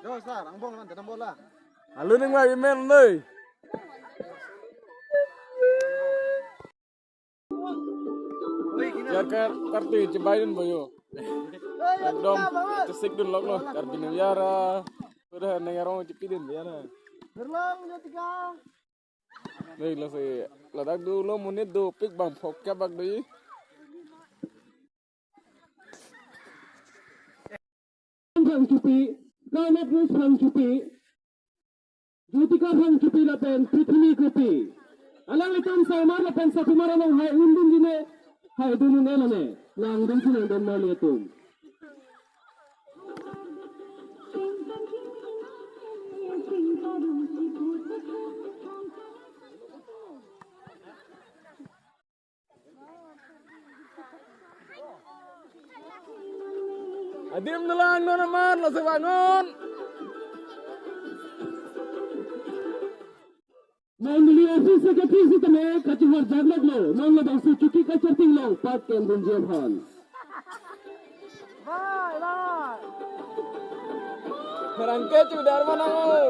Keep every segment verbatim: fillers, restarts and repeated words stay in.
Yo, sir, angbong lang, angbong lang. Alo ning mai men noi. Ya, kar, karti chibai dun boyo. Ekdom, chesik dun lok lo. Karbi New Year, ah. Udah neng arong chipidun ya na. Berlong, Jyotika. Dei, lasi ladak dolo monit dopik bang phok kebak dei. Phangchopi, Karnap News Phangchopi, Jyotika Phangchopi lapen Prithvi Kropi. Alanglitum Saimat lapen Satumar along hai undunji ne, hai dun un-e lone, langdunsi nangdun marli atum. Adim dolang non aman, lasi vannon. Mondoli office secretary sitame kachihar jaglok lo, non labangso chuki kacharting lo, pat kendun jephan. Bye, bye. Rangke chudar mana lo?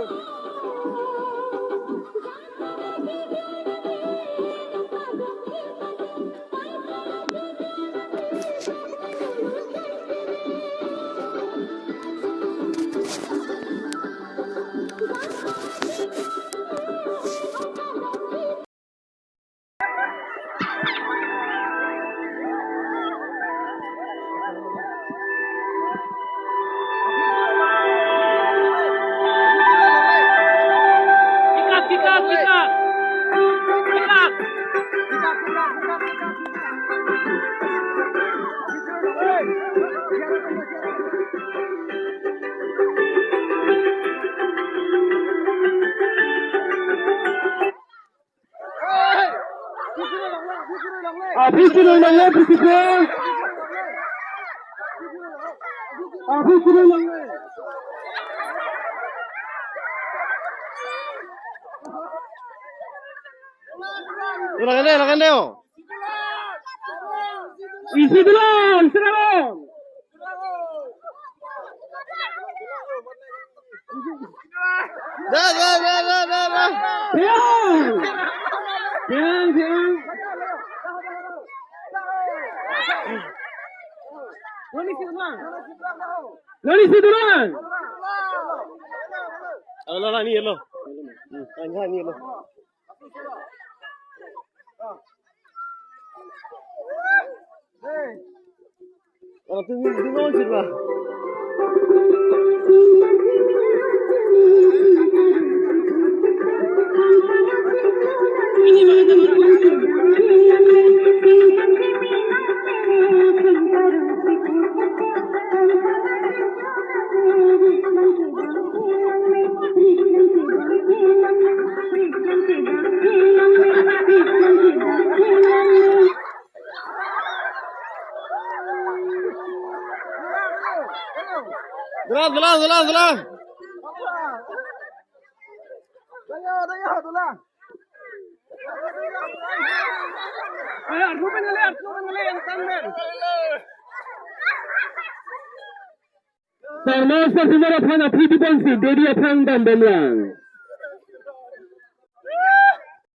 Pick up, pick up, pick up. Pick up. Aphi si roi nangle, aphi si roi. Aphi si roi nangle. Lakan dei, lakan dei, oh. Isi dulu, serang. Dah, dah, dah, dah, dah, dah. Siang. Siang, siang. Nani si duluan? Nani si duluan? Alo, alo, ni alo. Hmm, tanya ni alo. Dula, dula, dula, dula. Ayo, arpu pen ngali, arpu pen ngali, yang kan pen. Sarma Sarjumar aphan aphi diponsi, dodi aphan dam bomlang.